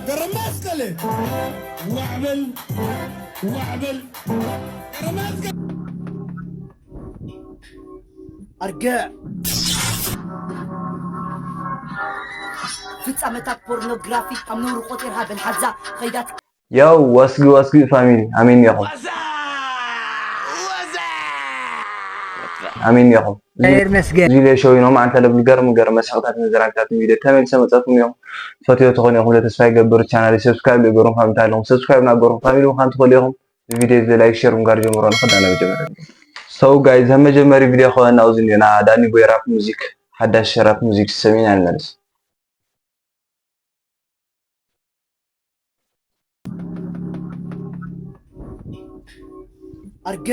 ገረማስቀለ ዋዕበል ዋዕበል ገረማስቀለ ኣርገ ፍጻመታት ፖርኖግራፊ ኣብ ነውሪ ቆጢርሃ በልሓዛ ኸይዳት Yo, what's good, what's good, family? ኣሜን ዲኹም? ኣሜን ዲኹም? ይመስገን። እዚ ሌሾ ኢኖም ኣንተ ለብል ገርም ገርም መስሕቕታት መዘናግታት ቪድዮ ተመልሰ መጻኩም እዮም። ትፈትዮ ተኾን ኢኹም ለተስፋ ይገብር ቻናል ሰብስክራይብ ይገሩም ከም ታሎም ሰብስክራይብ ናገሩም ፋሚሊ ምዃን ትኽእሉ ኢኹም። ቪድዮ እዚ ላይክ ሼር ምጋር ጀምሮ ንኽዳና መጀመርያ። So guys፣ ኣብ መጀመሪ ቪድዮ ከወና ኣብዚ ና ዳኒ ቦይ ራፕ ሙዚክ ሓዳሽ ራፕ ሙዚክ ሰሚና ንመልስ። ኣርገ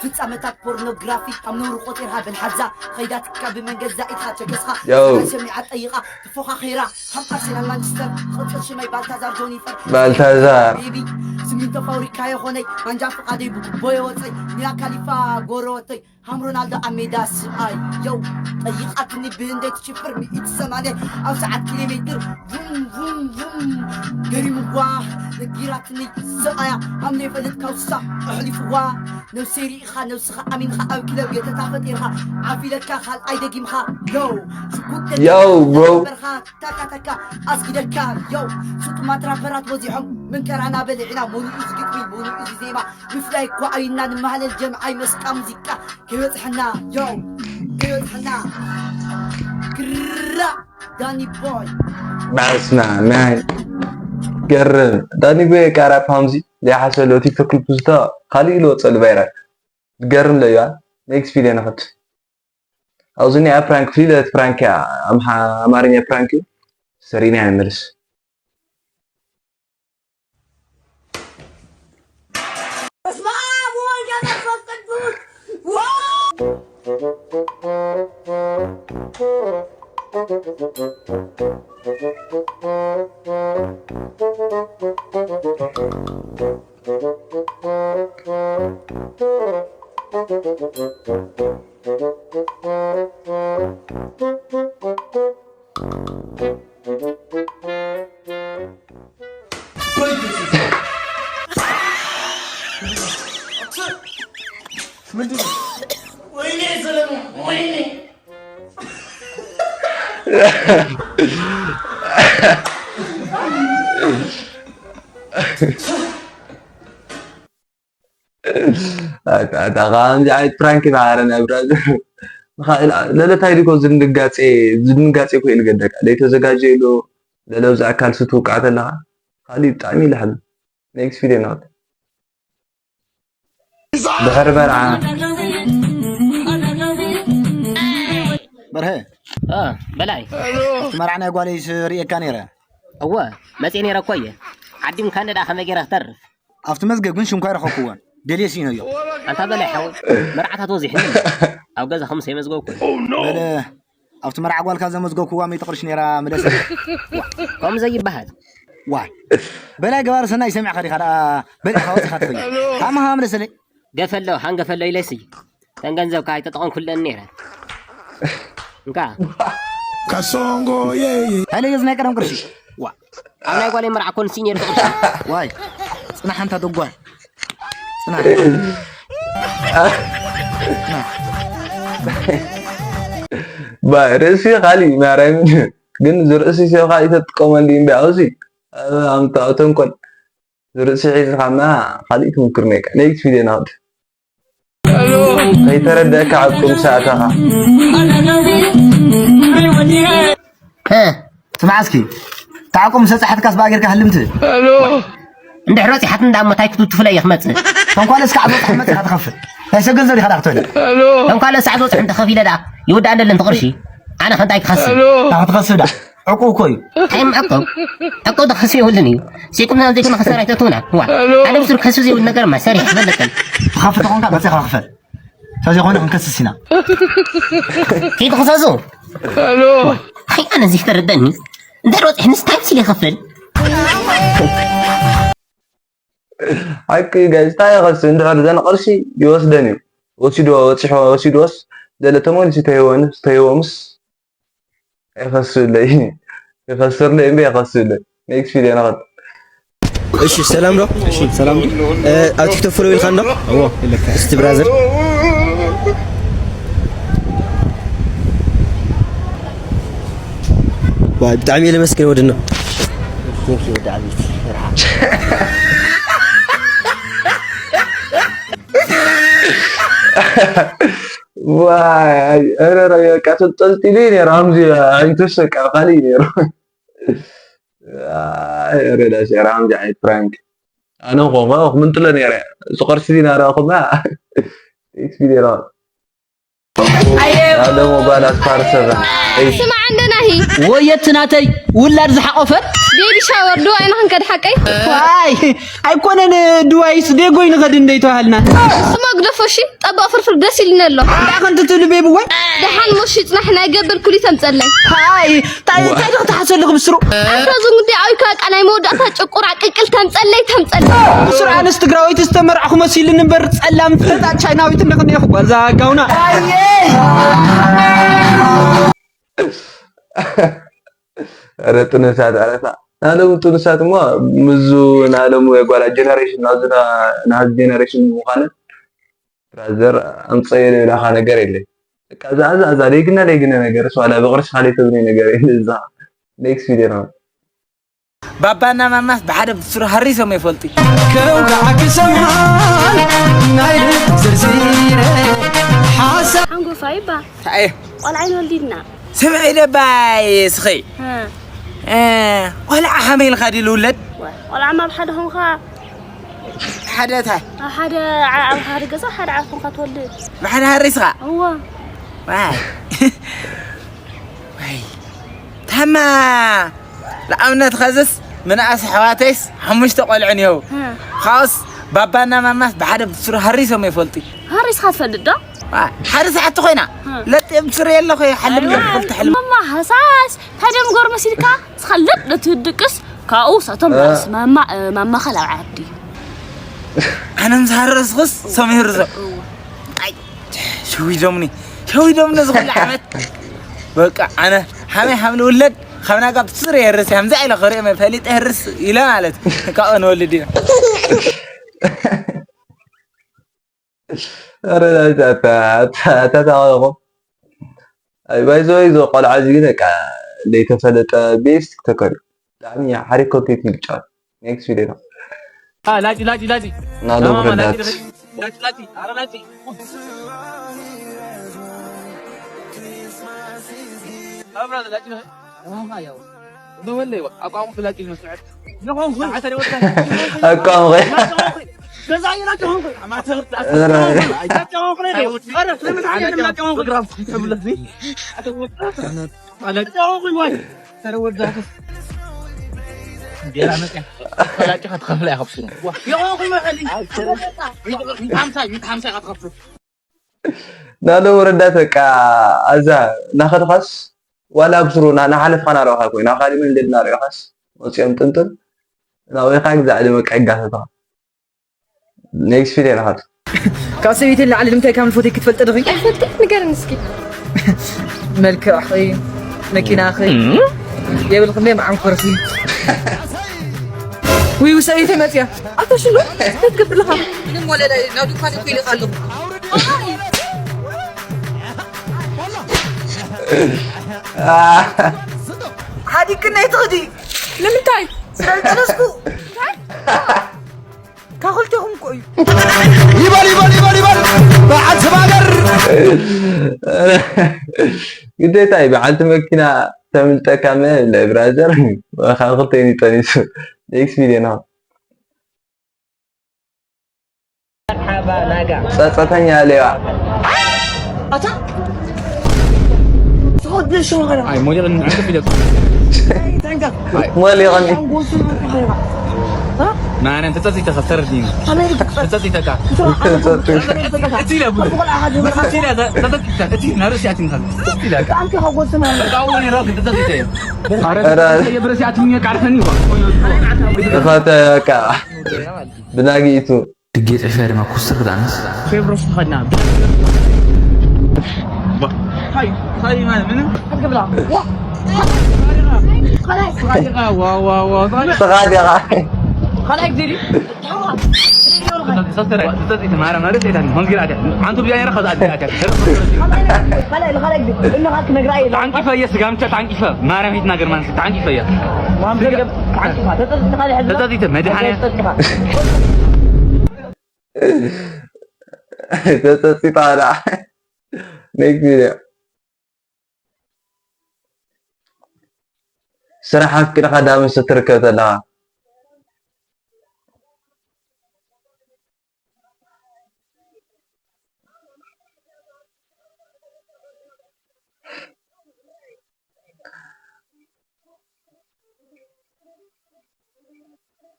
ፍጻመታት ፖርኖግራፊ ኣብ ነውሪ ቆጢርሃ በልሓዛ ኸይዳትካ ብመንገዛ ኢድኻ ቸገስኻ Yo። ሰሚዓ ጠይቓ ተፎኻኺራ ካብ ኣርሴናል ማንቸስተር ቅጽል ሽመይ ባልታዛር ጆኒፈር ባልታዛር ቤቢ ስሚንቶ ፋብሪካ የኾነይ ማንጃ ፍቓደይ ብጉቦ የወፀይ ሚያ ካሊፋ ጎረወተይ ሃም ሮናልዶ ኣብ ሜዳ ስብኣይ ዮው ጠይቓትኒ ብህንደይ ትሽፍር ሚእቲ ሰማንያ ኣብ ሰዓት ኪሎ ሜትር ቡም ቡም ቡም ገሪምዋ ነጊራትኒ ሰብኣያ ሃም ዘይፈልጥ ካውሳ ኣሕሊፍዋ ነብሰይ ርኢኻ ነብስኻ ኣሚንኻ ኣብ ክለብ ገተታ ፈጢርኻ ዓፊለካ ካልኣይ ደጊምኻ ዮው ሽጉጥ Yo, bro። በርኻ ታካ ታካ ኣስጊደካ ዮው ስጡማት ራፐራት በዚሖም መንከራና በሊዕና መኑኡ ዝግጥሚ መኑኡ ዝዜማ ምፍላይ እኳ ኣይና ንማህለል ጀምዓይ መስቃ ሙዚቃ ከይበፅሐና ዮው ከይበፅሐና ግራ ዳኒ ቦይ በስመ ኣብ ናይ ገርም ዳኒ ቦይ ቃራ ፓምዚ ዘይሓሰሎ ቲክቶክ ክሊፕ ዝታ ካሊእ ኢሉ ወፀሉ ቫይራል ዝገርም ለዩ ኔክስት ቪድዮ ንኽድ ኣብዚ ኒኣ ፕራንክ ፍሊለት ፕራንክ እያ ኣምሓ ኣማርኛ ፕራንክ እዩ ሰሪና ንመልስ በስመ አብ ወወልድ ወመንፈስ ቅዱስ። ወይኔ ሰለሞን ወይኔ ኣታ ኣታ ከምዚ ዓይነት ፕራንክ ይመሃረና ብራዘር። ለለታይ ድኮ ዝድንጋጼ ዝድንጋጼ ኮ ኢሉ ገደካ ለይተዘጋጀ ኢሉ ለለብዚ ኣካል ስትውቃዕ ተለካ ካሊእ ብጣዕሚ ይልሕል። ኔክስት ቪድዮ ናት ድሕሪ መርዓ በርሀ እ፣ በላይ እቲ መርዓ ናይ ጓለይስ ርእየካ ነይረ። እወ መፅእ ነይረ እኮ እየ። ዓዲምካ እንደ ደኣ ከመይ ገይረ ክተርፍ? ኣብቲ መዝገብ ግን ሽምኳ ኣይረኸብኩዎን። ደልየ ስኢነዮ። ኣንታ በላይ ሓወይ መርዓታት ወዚሕኒ ኣብ ገዛኹም ሰይመዝገብኩ። በለ ኣብቲ መርዓ ጓልካ ዘመዝገብኩዋ ሚእቲ ቅርሺ ነይራ ምለሰለይ። ከምኡ ዘይበሃል። ዋይ በላይ ገባሪ ሰናይ ሰሚዕካ ዲኻ ደኣ በሊዕኻ ወፂኻ ትኸይድ። ሃመሃ ምለሰለይ። ገፈሎ ሃንገፈሎ ኢለሲ ተን ገንዘብካ ኣይተጠቐምኩለን ነይረ። እንካ ካሶንጎ የየ ሃይለ ገዝ ናይ ቀደም ቅርሺ ዋ ኣብ ናይ ጓለይ መርዓ ኮንሲ ነይሩ ቅርሺ ዋይ ጽናሕ ኣንታ ደጓል ጽናሕ ባ ርእሲ ካሊእ ማርያምን ግን ዝርእሲ ሰብ ካሊእ ተጥቀመሉ እዩ እምበኣውሲ ኣምጣኦ ተንኮል ዝርእሲ ሒዝኻማ ካሊእ ትምክር ነይካ ኔክስት ቪድዮ ናውድ ከይተረደእካ ኣብ ቁም ሰኣተኻ ስማዕ እስኪ ተዓቆም ሰፃሕትካስ ብኣጌርካ ህልምቲ እንድሕር በፂሓት እንዳ እሞ ታይ ክትውትፍለ እየ ክመፅእ ተንኳለ እስካዕ ዝበፅሕ መፅኻ ትኸፍል ናይ ሰብ ገንዘብ ዲኻ ዳክትበለ ተንኳለ እስካዕ ዝበፅሕ እንተኸፊለ ደኣ ይውዳእ እንደለ እንተ ቅርሺ ኣነ ከንታይ ክኸስብ ክትኸስብ ዳ ዕቁብ እኮ እዩ። እንታይ ምዕቆብ? ዕቁብ ዶ ክኸስብ የብሉን እዩ። ዘይኮነ ዘይኮነ ክሳራ ኣይተእትውና። ዋ ኣነ ብሱር ክኸስብ ዘይብሉ ነገርማ ሰሪሕ ትፈልጥን። ትኸፍል ተኾንካ መፂኻ ክፈል። ተዘይኮይኑ ክንከስስ ኢና። ከይትኽሰሱ። ኣይ ኣነ ዘይተረደኒ። እንታይ ወፂሕ ንስታይ ሲል ይኸፍል። ሓቂ ጋይስ እንታይ ይኸስብ እንድሕር ዘን ቅርሺ ይወስደን እዩ። ወሲድዎ በፂሑ ወሲድዎስ ገለ ተመሊሱ ተሂቦንስ ተሂቦምስ ኣይኸስብለይ። ይኸስርለይ እምበር ኣይኸስብለይ። ኔክስት ቪድዮ ንኸድ። እሺ፣ ሰላም ዶ? እሺ፣ ሰላም ዶ? እ፣ ኣብ ቲክቶክ ፎሎ ኢልካ እንዶ? እዎ፣ ኢለካ። እስቲ ብራዘር። ዋይ፣ ብጣዕሚ እየ ለመስግን ወድና። ቴንክ ዩ፣ ወዲ ዓቢት። ዋይ፣ ኣይ፣ ኣረ፣ ኣረ፣ በቃ ተንጠልጢሉ እዩ ነይሩ። ሃምዚ ኣይንተስ በቃ ካልእ እዩ ነይሩ። ኣይ፣ ኣረ፣ ዳስ፣ ኣረ፣ ሃምዚ ዓይነት ፕራንክ። ኣነ ኮማ፣ ክምንጥሎ ነይረ። እዚ ቅርሲ ዲና ረኣኹማ። ኤክስፒሪየንስ። ኣየ። ኣደሞ ባላት ፓርት ሰቨን። ኤይ። ስማዕ እንደ ናሂ። ወየት ናተይ ውላድ ዝሓቆፈት። ቤቢ ሻወር ዶ ኣይና ክንከድ ሓቀይ? ዋይ፣ ኣይኮነን ድዋይስ ዴጎይ ንኸድ እንደ ይተባሃልና። ስሞ ግደፎ እሺ፣ ጠባቕ ፍርፍር ደስ ኢልኒ ኣሎ። እንታይ ከንት ትብሉ ቤቢ ወይ? ደሓን ሞሺ ጽናሕ ናይ ገበል ኩሊ ተምጸለይ። ሃይ፣ ታይ፣ ታይ ደኽ ተሓሰሉ ክብስሩ? ኣታ ዝንጉዲ ኣውካ ቃ ናይ መወዳእታ ጭቁራ ቅቅል ተምጸለይ፣ ተምጸለይ። ብስሩ ኣነስ ትግራወይቲ ዝተመርዕኹ መሲሉኒ እምበር ጸላም ፍለጣ ቻይናዊት እንደኽኒ ኢኹ ጓል እዛ ጋውና። ኣረ ጥኑሳት፣ ኣረ ታ-፣ ናሎም ጥኑሳት እሞ ምዙ ናሎም የጓላ ጀነሬሽን ናዙ ና-፣ ናዝ ጀነሬሽን ምዃነ ብራዘር ኣምፀዮ ልብላኻ ነገር የለ። በቃ እዛ፣ እዛ፣ እዛ ሌግነ ሌግነ ነገር እሷ ላ ብቕርሲ ካልእ ትብኒ ነገር የለ እዛ። ኔክስት ቪድዮ ነው። ባባና ማማስ ብሓደ ብስሩ ሃሪሶም ይፈልጡ። ከውጋዓ ክሰምሃል ናይ ልብ ዝርዝረ ሓሳብ ሓንጎፋ ይባ ኣየ። ቆልዓ ይንወልድ ኢድና። ስምዒ ደባይ እስኺ። እ። እ፣ ቆልዓ ከመይ ኢልካ ድዩ ልውለድ? ወ-፣ ቆልዓማ ኣብ ሓደ ኾንካ ሓደ እንታይ? ኣብ ሓደ ዓ-፣ ኣብ ሓደ ገዛ ሓደ ዓርኩ ኾንካ ትወልድ። ብሓደ ሃሪስኻ? እወ። ዋይ። ዋይ። ታማ ንኣብነት ኸዝስ ምንኣስ ኣሕዋተይስ ሓሙሽተ ቆልዑ እኒሀው። እ። ካብኡስ ባባና ማማስ ብሓደ ብስሩ ሃሪሶም ይፈልጡ። ሃሪስካ ትፈልጥ ዶ? ዋ፣ ሓደ ሰዓት ኮይና። እ። ለጥ ብስሩ የለኹ፣ ሓልም ኣይዋ፣ ክልተ ሕልም። ማማ ሃሳስ፣ ታዲያ ምጎር መሲልካ? እስኻ ለጥ ነቲ ድቅስ፣ ካብኡ ሳቶም እ። ራእሲ ማማ፣ እ፣ ማማኻ ላብ ዓዲ። ኣነ ምስ ሃረስኩስ ሰሚሩ ዞ-፣ እዎ። ኣይ፣ ሸዊዶምኒ፣ ሸዊዶምኒ እዚ ኩሉ ዓመት። በቃ ኣነ ሓመይ ሓምሊ ውለድ ካብ ናጋ ብስር የርስ፣ ከምዚ ኢለ ክርኢ መ-፣ ፈሊጠ የርስ ኢለ ማለት ካብኡ ንወልድ ኢና። ኧረ፣ ኣታ፣ ኣታ፣ ኣታ፣ ኣታ፣ ኣታ፣ ኣይ፣ ባይ ዘ ወይ፣ እዚ ቆልዓ እዚ ግን በቃ ዘይተፈለጠ ቤስ ቲክቶከር እዩ። ብጣዕሚ ሓሪፍ ኮንቴንት እዩ ዝጫወት። ኔክስት ቪድዮ ነው። አ፣ ላጭ፣ ላጭ፣ ላጭ። ናሎም ማማ፣ ላጭ፣ ረዳት። ላጭ፣ ላጭ፣ ኧረ ላጭ። አብራ ላጭ ነው። ማማ ያው። ደወለይ፣ አቋሙ ላጭ ይመስላል። አቋሙ። ኧረ። ናሎም ረዳት በቃ ኣዛ ናኸድኻስ ዋላ ብስሩ ና-፣ ናሓለፍካ ናረእኻ ኮይና፣ ካሊእ መንገዲ ናረእኻስ መፂኦም ጥንጥን ናዊኻ ግዛዕ ደበቃ ይጋተትኻ። ኔክስት ፊት የለኻት። ካብ ሰበይቲ ንላዕሊ ንምንታይ ከም ዝፈትይ ክትፈልጢ ዲኺ? ኣይፈልጥን፣ ንገርኒ እስኪ። መልክዕኺ፣ መኪናኺ፣ የብልክን ዶ መዓንኮርሲ? ውይ፣ ሰበይቲ መፅያ። ኣታ ሽሉ፣ እንታይ ትገብር ኣለኻ? ምንም ወለላይ፣ ናብ ድኳን እኮ ኢለ ኣለኹ። ሓዲግክኒ ኣይትኽዲ። ንምንታይ? ስለ ዝጠነስኩ። እንታይ? ካብ ክልቴኹም እኮ እዩ። ይበል፣ ይበል፣ ይበል፣ ይበል። በዓል ሰብ ሃገር። ግዴታ እዩ፣ በዓልቲ መኪና ተምልጠካ መ-፣ ብራዘር። ካብ ክልቴን እዩ ጠኒሱ። ኔክስት ቪድዮ ነው። ጸጸተኛ ሌባ። ኣታ? ትኸዱ ሸዋና። ኣይ፣ ሞዴል እንትን ፊደል። ታንካ። ሞል ይቐኒ። ሻንጎሱ ይኸይራ። እ? ማርያም፣ ተጸጺተኻ፣ ተረዲኒ። ኣሜሪካ። ተጸጺተካ። እቲ ኢለ ቡሉ። እቲ ኢለ፣ ተጸጺተ፣ እቲ ናርሲ ኣቲንካ። ተጸጺተ። ኣንተ ኸጎስና። በቃ፣ ኣሁን ራሱ ተጸጺተ። ኧረ፣ ኧረ። የብረሲ ኣቲኛ ቃርፈኒ። ተኸተካ። ብናጊቱ። ድጌ ጥዕፊያ ድማ ኩስትር ክዳንስ። ፌብሮስ ተኸድና። ሃይ፣ ሃይ፣ ማለት ምንም? ኣትገብላ። ዋ! ንስኻ ዲኻ? ካልኣይ ግዜ ድዩ? ሰብተራይ፣ ሰብተራይ፣ ማራ ማለት ኣይታን፣ ሆን ጊራ ኣዲያ። ሓንቱ ብያ ነራ፣ ከዛ ኣዲያ፣ ኣዲያ። ካልኣይ፣ ካልኣይ ግዜ፣ እነኻ ክነግራ እየ። ተዓንቂፈ እየ፣ ስጋምቻ ተዓንቂፈ። ማርያም ይትናገር፣ ማንስ ተዓንቂፈ እየ። ተዓንቂፋ፣ ተጸጽኻ፣ ተጸጺተ፣ መድሓኔ። ተጸጽኻ። ተጸጺታ፣ ደኣ። ኔክስት ቪድዮ። ስራሕ ኣፍቂድኻ ዳመስ ትርከብ ዘለኻ።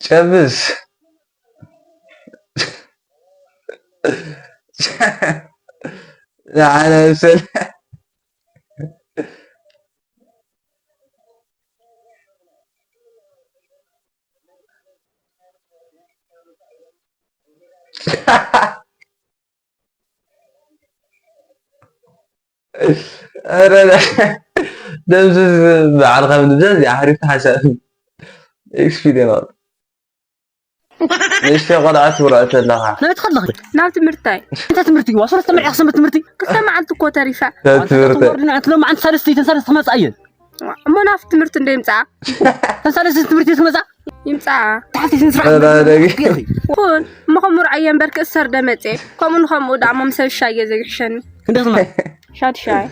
ጨብስ። ንዓና ምሰል ኧረ ደምስስ፣ በዓልኻ ምድምሳስ እያ ሓሪፍ ሓሳብ። ኤክስፒሪየንስ። ንእሽተይ ቆልዓ ትብርዖ ተለኻ። ናበይ ትኸድ ኣለኺ? ናብ ትምህርታይ። እንታይ ትምህርቲ? ዋ፣ ሰለስተ መዓልቲ ክሰንበት ትምህርቲ? ክልተ መዓልቲ እኮ ተሪፋ። ናብ ትምህርታይ። ወርድና፣ እቲ ሎማዓንቲ ሳልስተይ፣ እተን ሳልስቲ ክመጻ እየን። ዋ፣ እሞ ናብቲ ትምህርቲ እንዶ ይምጻ? እተን ሳልስቲ ትምህርቲ ክመጻ? ይምጻ። ተሓልቲ ስነ ስርዓት። ተዳደጊ። ኩን፣ እሞ ከምኡ ርኣየ እምበር ክእሰር ዶ መጼ? ከምኡ ንኸምኡ ደኣ እሞ ምስ ሰብ ሻየ ዘይሕሸኒ። ክንደይ ክማ? ሻድሻይ።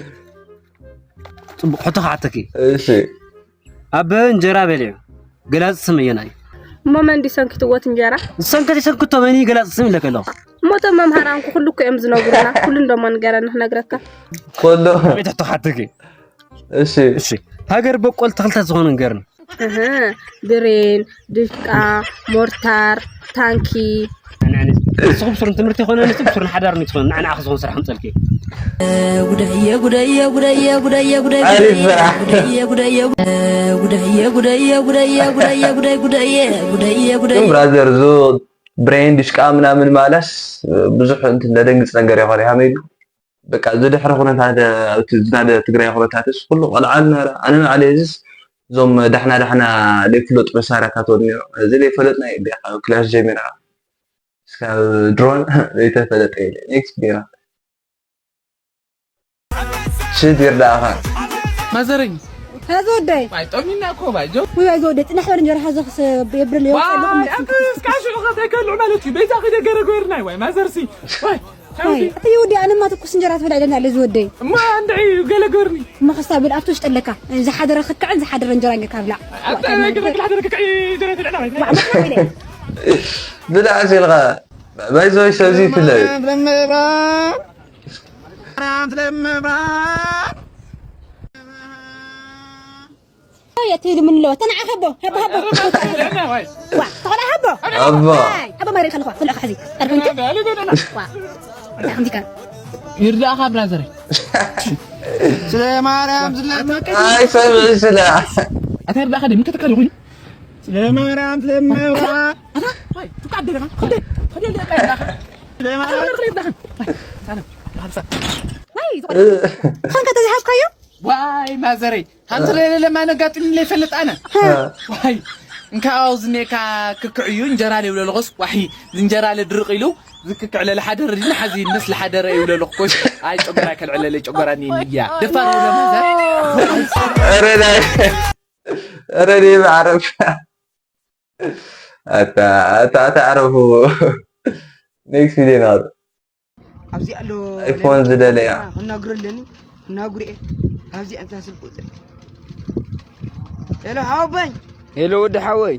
ጽቡቕ ሕቶ ክሓተኪ። እሺ። ኣበ እንጀራ በሊዑ ገላጽ ስም ኣየናይ? እሞ መን ድዩ ሰንኪትዎ እቲ እንጀራ? ዝሰንከት ይሰንክቶ፣ መን እዩ ገላጽ ስም ኢለኪ ኣለኹ። እሞ እቶም መምሃራንኩ ኩሉ እኮ እዮም ዝነግሩና። ኩሉ እንደሞ ንገረኒ ክነግረካ። ኩሉ። ቤት ሕቶ ሓትኪ። እሺ። እሺ። ሃገር በቆል ተኽልታት ዝኾኑ ንገርኒ። እህ፣ ብሬን፣ ድሽቃ፣ ሞርታር፣ ታንኪ። ንዕኒ፣ ንስኹም ብሱር ንትምህርቲ ይኾነ፣ ንሱ ብሱር ንሓዳር ንትኾነ፣ ንዕኒ ኣኽ ዝኾን ስራሕ ምጸልኪ። ጉዳየ፣ ጉዳየ፣ ጉዳየ፣ ጉዳየ፣ ጉዳየ፣ ጉዳየ፣ ኣሪፍ ስራሕ። ጉዳየ፣ ጉዳየ፣ ጉዳየ፣ ጉዳየ፣ ጉዳየ፣ ጉዳየ፣ ጉዳየ፣ ጉዳየ፣ ጉዳየ፣ ጉዳየ፣ ጉዳየ። ግን ብራዘር፣ ዞ ብሬን ድሽቃ ምናምን ማላስ ብዙሕ እንትን ለደንግጽ ነገር ይኾነ፣ ሃመይሉ። በቃ፣ ዝድሕሪ ኩነታት፣ ኣብቲ ዝናደ ትግራይ ኩነታትስ ኩሉ ቆልዓ እናረ-፣ ኣነ ንባዕለይ እዚስ እዞም ዳሕና ዳሕና ዘይፍለጡ መሳርያታት ወድኒዑ። እዚ ዘይፈለጥና የለ፣ ካብ ክላሽ ጀሚርካ እስካብ ድሮን ዘይተፈለጠ የለ። ኔክስት ጌራ። ሽድ ይርዳእኻ። ማዘረኝ። ሀዚ ወደይ። ዋይ፣ ጠሚና እኮ ባይ፣ ጆ። ውይ፣ ኣይዞ ወደይ፣ ጽናሕ በል እንጀራ ሀዚ ክስ-፣ የብርል ይወስድ ኣለኹ። ዋይ፣ ኣንተ እስካ ሽዑ ከተይከሉ ማለት እዩ። ቤዛ ከይደ ገረጎርናይ፣ ዋይ፣ ማዘርሲ። ዋይ፣ ዋይ፣ ሓውቲ። ኣቲ ይወዲ፣ ኣነማ ትኩስ እንጀራ ትበልዕ ደና ኣለዚ ወደይ። እማ እንድዒ ገለ ገርኒ። እማ ከስታ ብል ኣብቲ ውሽጢ ኣለካ። ዝሓደረ ክክዕን ዝሓደረ እንጀራ ጌርካ ብላዕ። ኣታ ዋይ፣ ገለ ገለ ሓደረ ክክዕ እንጀራ ትበልዕ፣ ዋይ። ዋዕ፣ ዋዕ፣ ዋዕ፣ ዋዕ። ብላዕ ሲልካ። ባይዞይ ሰብዚ ይፍለዩ። ማርያም ለምባ። የትህሉ ምን ኣለዎ? ተናዓ ሃቦ፣ ሃቦ፣ ሃቦ። ዋ፣ ተኾላ ሃቦ። ሃቦ። ኣይ፣ ሃቦ ማሪ ከለኹ፣ ፍልቕ ሕዚ። ጠርፈንቲ። ዋ። እንታይ ከምዚ ካን? ይርዳእኻ ብራዘር። ስለ ማርያም ዝለመንካ። ኣይ፣ ሰብ ስለ። ኣታ ይርዳእኻ ድም ከተካል ይኹን። ስለ ማርያም፣ ስለ ማርያም። ኣታ፣ ዋይ፣ ትቃደረኻ። ኸደ፣ ኸደ፣ ኸደ፣ ኸደ፣ ኸደ፣ ኸደ፣ ኸደ። ዋይ፣ ዝኾነ። ኸንከ ተዝሃዝካዮ? ዋይ፣ ማዘረይ፣ ሃንተ ለለ ለማነ ጋጥም ለይፈልጥ ኣነ። እ። ዋይ፣ እንካ ኣውዝ ኔካ ክክዕዩ እንጀራ ለይብለልኾስ፣ ዋይ፣ እንጀራ ለድርቕ ኢሉ፣ ዝክክዕ ለለ ሓደረ፣ ድና ሓዚ ምስ ለሓደረ ይብለልኹ፣ ኮሽ፣ ኣይ፣ ጨጎራ ከልዕለለ፣ ጨጎራ ኒ ንያ። ደፋር ወደ ማዘር። ኧረ ናይ፣ ኧረ ናይ መዓረብ። ኣታ፣ ኣታ፣ ኣታ፣ ዕረፉ። ኔክስት ቪድዮ ናቱ። ኣብዚ ኣሎ ኣይፎን ዝደለያ። ክናግሮ ኣለኒ። ክናግሮ እየ። ኣብዚ ኣንታ ስልክ ቁጽሪ። ሄሎ፣ ሓወቦይ። ሄሎ፣ ወዲ ሓወይ።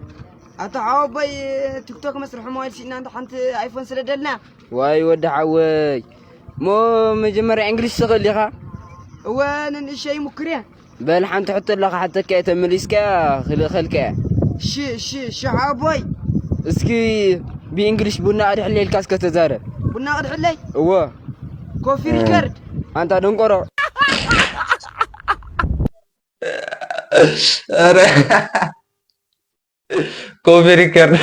ኣታ ሓወቦይ፣ ቲክቶክ መስርሒ ሞባይል ሲእና እንተ ሓንቲ ኣይፎን ስለ ደልና። ዋይ፣ ወዲ ሓወይ። እሞ መጀመርያ እንግሊሽ ትኽእል ኢኻ? እወ፣ ንንእሸይ ይሙክር እየ። በል ሓንቲ ሕቶ ኣለካ ሓተካ እየ ተመሊስካ ክልእኸልካ እየ። እሺ፣ እሺ፣ እሺ፣ ሓወቦይ። እስኪ ብእንግሊሽ ቡና ቅድሕለይ ኢልካ እስከ ተዛረብ። ቡና ቅድሕለይ? እወ። ኮፊ እ። ሪከርድ። ኣንታ ደንቆሮ። ኧረ። ኮፊ ሪከርድ።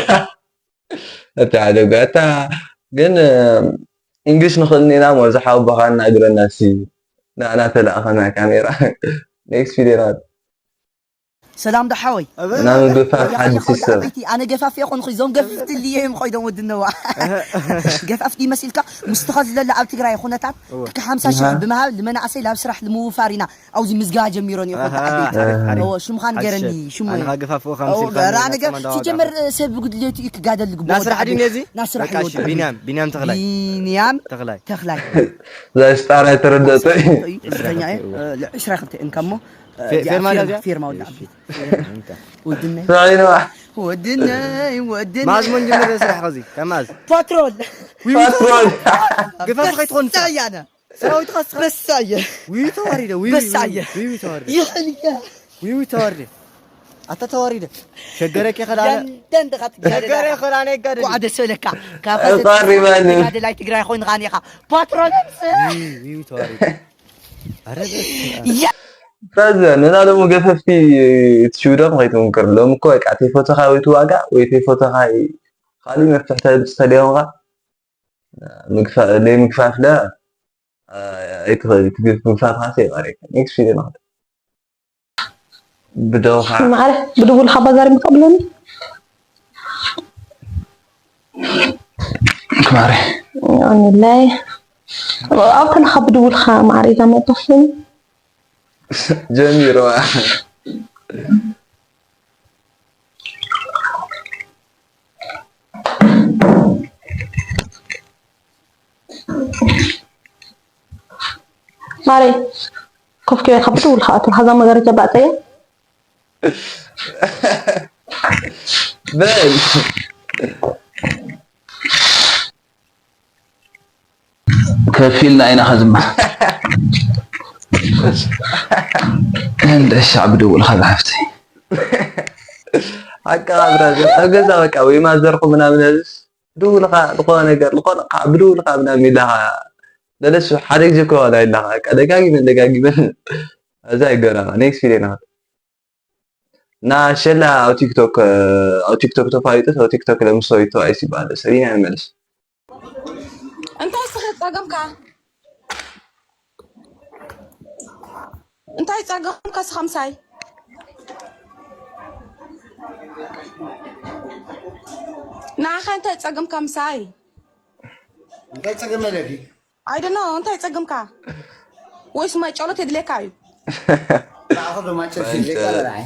እቲ ሓደ ጓታ ግን፣ እ፣ እንግሊሽ ንኽእል ኢና እሞ፣ እዚ ሓወቦኻ እናግረና ሲ፣ ንኣና ተላእኸና ካሜራ። ኔክስት ቪድዮ ናት። ሰላም ዶ ሓወይ? እና ምግፋፍ ሓድሽ ሰብ ኣነ ገፋፍ የኾንኩ፣ እዞም ገፍፍቲ ልየ እዮም ኮይዶም ወድነዋ። ገፋፍቲ ይመሲልካ? ምስትኻ ዝለለ ኣብ ትግራይ ኩነታት ከ ሓምሳ ሽሕ ብምሃብ ንመናእሰይ ላብ ስራሕ ንምውፋር ኢና ኣብዚ ምዝገባ ጀሚሮን እዩ። ሽምኻ ንገረኒ። ሽሙ ገራ ነገር ሲጀመር ሰብ ብጉድለቱ እዩ ክጋደል ዝግብኦ። ናስራሕ ድዩ ነዚ? ናስራሕ ይወድእ። ቢንያም ቢንያም ተኽላይ ቢንያም ተኽላይ ተኽላይ ዛሽጣራ የተረደጠ ዕስራ ክልተ እንካሞ ፌርማ ዳዚያ ፌርማ ወላ ወድነይ ሰዒንዋ ወድነይ ወድነይ ማዝ ሞን ጀምር ስራሕ ኸዚ ከማዝ ፓትሮል ፓትሮል ግፋፍ ከይትኾን ሳያነ ሰራዊት ኸስ በሳየ ውይ ተዋሪደ ውይ በሳየ ውይ ተዋሪደ ይኽልያ ውይ ተዋሪደ ኣታ ተዋሪደ ሸገረክ ይኸዳለ ያንደን ድኻ ሸገረ ትጋደላ ይኸዳነ ይጋደል ቋዕደ ሰለካ ካብ ቀሪባኒ። ጋደላይ ትግራይ ኮይንኻ ኒኻ ፓትሮል ውይ ተዋሪደ ኣረ ያ ፈዘ ነዛ ደሞ ገፈፍቲ ትሽውደም ከይትምክር ሎም እኮ በቃ ተይፎተኻ ወይ ትዋጋ ወይ ተይፎተኻ ካሊእ መፍትሒ ተድምፅ ተደዮምኻ ምግፋ- ናይ ምግፋፍ ለ ኣይትኽእል ትግፍ ምግፋፍ ካሰ ይቐሬ ኤክስፒሪየንስ ብደውኻ ማዕረ ብድውልካ ባዛር ምቀብለኒ ማረ ኦንላይ ኣብ ተለካ ብድውልካ ማዕረ ኢዛ መጠፍን ጀሚርዋ ማሬ ኮፍ ኪበ ካብ ትውል ከኣቱ ሓዛ መገረጃ ባዕፀየ በል ከፊልና ኢና ከዝማ እንደ ሻዕ ብድውልካ ዝሓፍተይ ሓቃ ብራዘር ኣብ ገዛ በቃ ወይ ማዘርኩ ምናምን ብድውልካ ዝኾነ ነገር ዝኾነ ብድውልካ ምናምን ኢላካ ለለሱ ሓደ ግዜ እኮ ዋላ ኢላካ በቃ ደጋጊመን ደጋጊመን እዛ ይገረማ ኔክስት ቪዲዮ ኢና እና ሸላ ኣብ ቲክቶክ ኣብ ቲክቶክ ተፋይጡ ኣብ ቲክቶክ ለምሰው ይተዋይስ ይባለ ሰሪና ንመልስ እንታይ ስለ ጸገምካ እንታይ ጸገምካ ስኻ ምሳይ ንዓኻ እንታይ ጸገምካ ምሳይ እንታይ ጸገም ኣለኪ I don't know እንታይ ጸገምካ ወይስ ማይ ጨሎት የድልየካ እዩ ንዓኹ ድማ ጨልፊ ዘይቃለልዓይ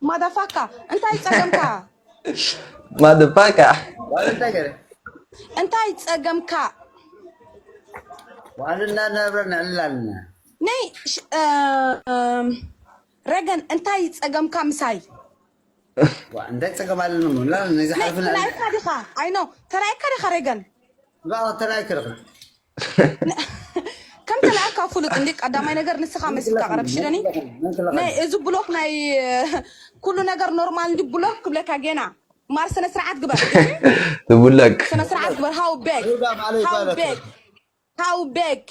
ማዳፋካ እንታይ ጸገምካ ማደፋካ እንታይ ገረ እንታይ ጸገምካ ዋልና ነብረ ንዕላልና ነይ ሽ- እ፣ እም፣ ረገን እንታይ ጸገምካ ምሳይ ዋ፣ እንታይ ጸገም ኣለና ምላ ነዚ ሓልፍና ተላይካ ዲኻ ኣይኖ ተላይካ ዲኻ ረገን ባባ ተላይ ክርኽ ከም ተላእካ ፍሉጥ እንዲ ቀዳማይ ነገር ንስኻ መስልካ ቀረብ ሽደኒ ናይ እዚ ብሎክ ናይ ኩሉ ነገር ኖርማል እንዲ ብሎክ ክብለካ ጌና ማር ስነ ስርዓት ግበር ትቡለክ ስነ ስርዓት ግበር how big how big how big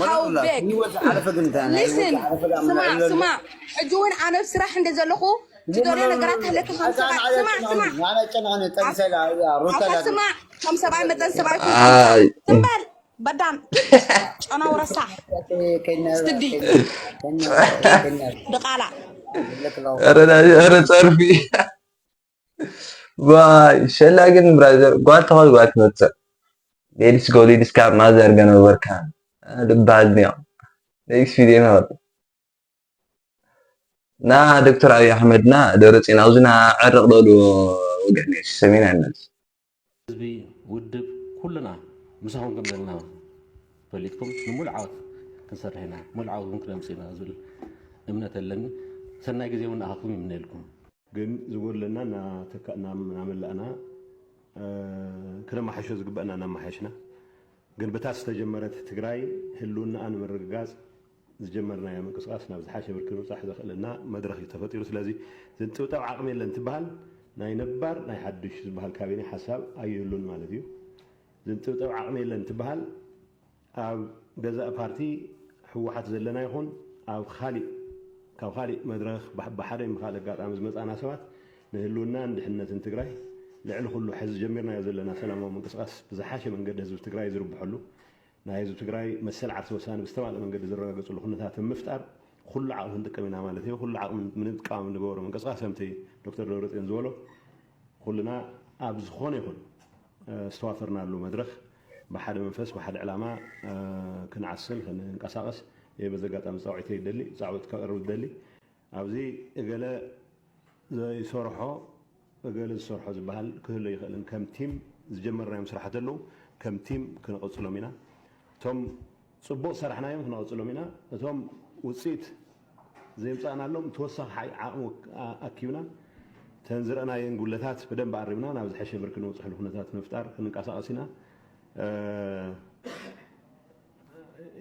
how big ይወዝ ዓለፈ ግን እንታይ ናይ listen ስማ ስማ ሕጂ እውን ኣነ ኣብ ስራሕ እንደ ዘለኹ ትደልዮ ነገራት ተህለካ ከም ሰብኣይ ስማ ስማ ዋላ ጨናነ ጠንሰላ ሩታ ኣታ ስማ ከም ሰብኣይ መጠን ሰብኣይ ትም በል በዳም ጨናው ረሳሕ ስዲ ድቓላ ረ ጸርፊ ዋይ ሸላ ግን ብራዘር ጓል ተኸል ጓል ትመፅእ ሌዲስ ጎ ሌዲስ ካብ ማዘር ገነበርካ ልባል ኒዮ ኔክስት ቪዲዮ ይመረጥ ና ዶክተር ኣብይ ኣሕመድና ደብረፅዮን ኣብዝና ዕርቕ በልዎ ወገን ሰሜን ኣይመልስ ህዝቢ ውድብ ኩልና ምሳኹም ከም ዘለና ፈሊጥኩም ንሙሉእ ዓወት ክንሰርሕ ኢና ሙሉእ ዓወት እውን ክነምፅእ ኢና ዝብል እምነት ኣለኒ ሰናይ ግዜ እውን ንኣኻትኩም ይምነየልኩም ግን ዝጎድለና እናመላእና ክነማሓሾ ዝግበአና እናመሓየሽና ግን ብታ ዝተጀመረት ትግራይ ህልውናኣ ንምርግጋፅ ዝጀመርናዮ ምንቅስቃስ ናብ ዝሓሸ ብርኪ ንምብፃሕ ዘኽእለና መድረኽ እዩ ተፈጢሩ። ስለዚ ዝንጥብጠብ ዓቕሚ የለን እንትበሃል ናይ ነባር ናይ ሓዱሽ ዝበሃል ካቢነ ሓሳብ ኣይህሉን ማለት እዩ። ዝንጥብጠብ ዓቕሚ የለን እንትበሃል ኣብ ገዛእ ፓርቲ ህወሓት ዘለና ይኹን ኣብ ካሊእ ካብ ካሊእ መድረኽ ብሓደ ይም ካልእ ኣጋጣሚ ዝመፃና ሰባት ንህልውናን ድሕነትን ትግራይ ልዕሊ ኩሉ ሕዚ ጀሚርናዮ ዘለና ሰላማዊ ምንቅስቃስ ብዝሓሸ መንገዲ ህዝቢ ትግራይ ዝርብሐሉ ናይ ህዝቢ ትግራይ መሰል ዓርሰ ውሳነ ብዝተማልአ መንገዲ ዝረጋገፀሉ ኩነታት ንምፍጣር ኩሉ ዓቕሚ ክንጥቀም ኢና ማለት እዩ። ኩሉ ዓቕሚ ምንጥቃም ንገበሮ ምንቅስቃስ ከምቲ ዶክተር ደብረፅዮን ዝበሎ ኩልና ኣብ ዝኾነ ይኹን ዝተዋፈርናሉ መድረኽ ብሓደ መንፈስ ብሓደ ዕላማ ክንዓስል ክንንቀሳቐስ እየ በዚ ኣጋጣሚ ፃውዒተይ ይደሊ ፃውዒት ከቕርብ ይደሊ። ኣብዚ እገለ ዘይሰርሖ እገለ ዝሰርሖ ዝበሃል ክህሉ ይኽእልን ከም ቲም ዝጀመርናዮም ስራሕቲ ኣለዉ ከም ቲም ክንቐፅሎም ኢና። እቶም ፅቡቕ ሰራሕናዮም ክነቐፅሎም ኢና። እቶም ውፅኢት ዘምፃእናሎም ተወሳኺ ዓቕሚ ኣኪብና ተን ዝረእናየን ጉለታት ብደንብ ኣሪምና ናብ ዝሐሸ ብርኪ ንውፅሕሉ ኩነታት ንምፍጣር ክንንቀሳቐስ ኢና።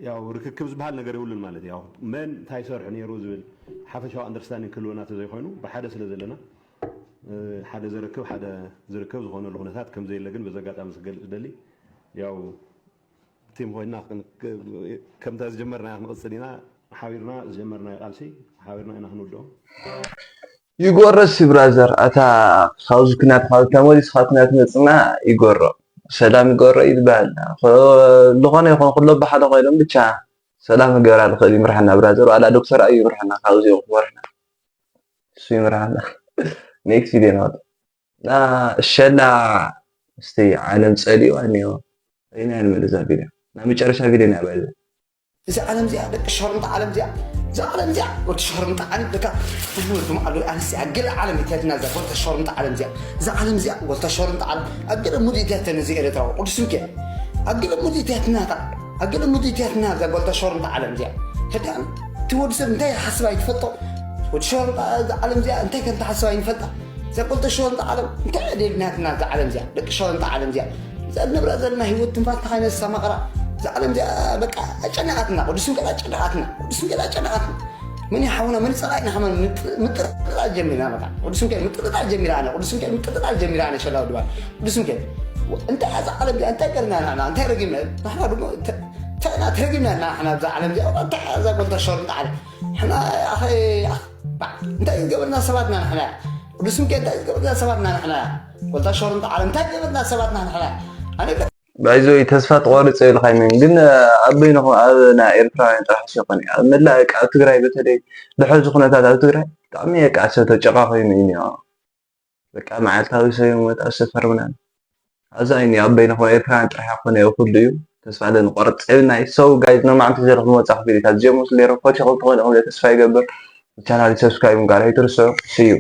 ያው ርክክብ ዝበሃል ነገር የብሉን ማለት ያው መን እንታይ ሰርሑ ነይሩ ዝብል ሓፈሻዊ ኣንደርስታንዲንግ ክህልወና ተዘይኮይኑ ብሓደ ስለ ዘለና ሓደ ዘረክብ ሓደ ዝርከብ ዝኾነሉ ኩነታት ከም ዘየለ ግን በዚ ኣጋጣሚ ክገልፅ ደሊ ያው ቲም ኮይና ከምታ ዝጀመርና ክንቕፅል ኢና። ሓቢርና ዝጀመርናዮ ቃልሲ ሓቢርና ኢና ክንውድኦ። ይጎረስ ብራዘር ኣታ ካብዚ ኩናት ካብ ተመሊስካ ኩናት መፅና ይጎሮ ሰላም ይጎሮ እዩ ዝበሃል። ዝኾነ ይኹን ኩሎ ብሓደ ኮይኖም ብቻ ሰላም ክገብራ ዝኽእል ይምርሓና ብራዘር። ዋላ ዶክተር ኣዩ ይምርሓና ካብዚ ክወርሕና እሱ ይምርሓና። ኔክስት ቪድዮ ናወጥ እና እሸላ እስቲ ዓለም ፀሊዋ እኒኦ ኢና ንመልዛ ቪድዮ ናብ መጨረሻ ቪድዮ ናበለ እዛ ዓለም እዚኣ ደቂ ሸርምጣ ዓለም እዚኣ እዛ ዓለም እዚኣ ወዲ ሸርምጣ ዓለም ደካ ወዲ ማዕዶ ኣንስ እዚኣ ገለ ዓለም እትያትና እዛ ጎልታ ሸርምጣ ዓለም እዚኣ እዛ ዓለም እዚኣ ጎልታ ሸርምጣ ዓለም ኣብ ገለ ሙድ እትያተን እዚ ኤርትራዊ ቅዱስ ሚካኤል ኣብ ገለ ሙድ እትያትና እታ ኣብ ገለ ሙድ እትያትና እዛ ጎልታ ሸርምጣ ዓለም እዚኣ ተዳን እቲ ወዲ ሰብ እንታይ ሓስብ ኣይትፈልጦ ወዲ ሸርምጣ እዛ ዓለም እዚኣ እንታይ ከም ትሓስብ ኣይንፈልጣ እዛ ጎልታ ሸርምጣ ዓለም እንታይ ደልናትና እዛ ዓለም እዚኣ ደቂ ሸርምጣ ዓለም እዚኣ እዛ ንብራ ዘለና ህይወት ትንፋስ ተኻይነ ዝሰማቕራ እዛ ዓለም እዚኣ በቃ ኣጨነቓትና ቅዱስ ሚካኤል ኣጨነቓትና ቅዱስ ሚካኤል ኣጨነቓትና መን ሓውና መን ፀላኢና ከማን ምጥርጣር ጀሚርና በቃ ቅዱስ ሚካኤል ምጥርጣር ጀሚራ ኣነ ቅዱስ ሚካኤል ምጥርጣር ጀሚራ ኣነ ሸላው ድባል ቅዱስ ሚካኤል እንታይ እዛ ዓለም እዚኣ እንታይ ገርና ንሕና እንታይ ረጊምና ንሕና ድማ እንታይ ኢና ተረጊምና ንሕና ኣብዛ ዓለም እዚኣ እንታይ እዛ ጎልታ ሸርምጣ ዓለም ንሕና ኣኸ እንታይ ዝገበርና ሰባትና ንሕና ቅዱስ ሚካኤል እንታይ ዝገበርና ሰባትና ንሕና ጎልታ ሸርምጣ ዓለም እንታይ ዝገበርና ሰባትና ንሕና ኣነ ባይዞይ ተስፋ ትቆርፅ ኢልካ ይመን ግን ኣብ በይንኹም ኣብ ናይ ኤርትራውያን ጥራሕ ሲኮነ ኣብ መላእ ኣብ ትግራይ በተለይ ብሕዚ ኩነታት ኣብ ትግራይ ብጣዕሚ የቃ ሰብ ተጨቃ ኮይኑ እዩ ኒኦ በቃ መዓልታዊ ሰብ ይሞት ኣብ ሰፈር ምናምን ኣዛ እዩ ኣብ በይንኹም ኤርትራውያን ጥራሕ ኮነ ኩሉ እዩ ተስፋ ለንቆርፅ ናይ ሰው ጋይዝ ኖማዕንቲ ዘለኹም ወፃ ክብል እታ ጀሙስ ሌሮ ኮቸ ክልትኾነ ተስፋ ይገብር ቻናል ሰብስክራይብ ጋር ኣይትርስዑ ስዩ